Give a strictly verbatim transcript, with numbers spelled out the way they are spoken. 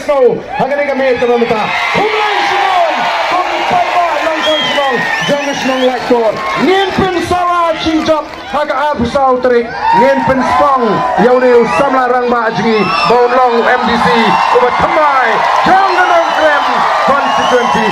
Snow, ha kane ka miet kaba mynta. Khublei shibun, kum ki paidbah nongshong shnong jong ka shnong Laitkor. Ngin pynsawa jingjop ha ka arphew saw tarik, ngin pynspong ïa une u samla rangbah jong ngi ba un long u M D C uba thymmai jong ka Nongkrem constituency.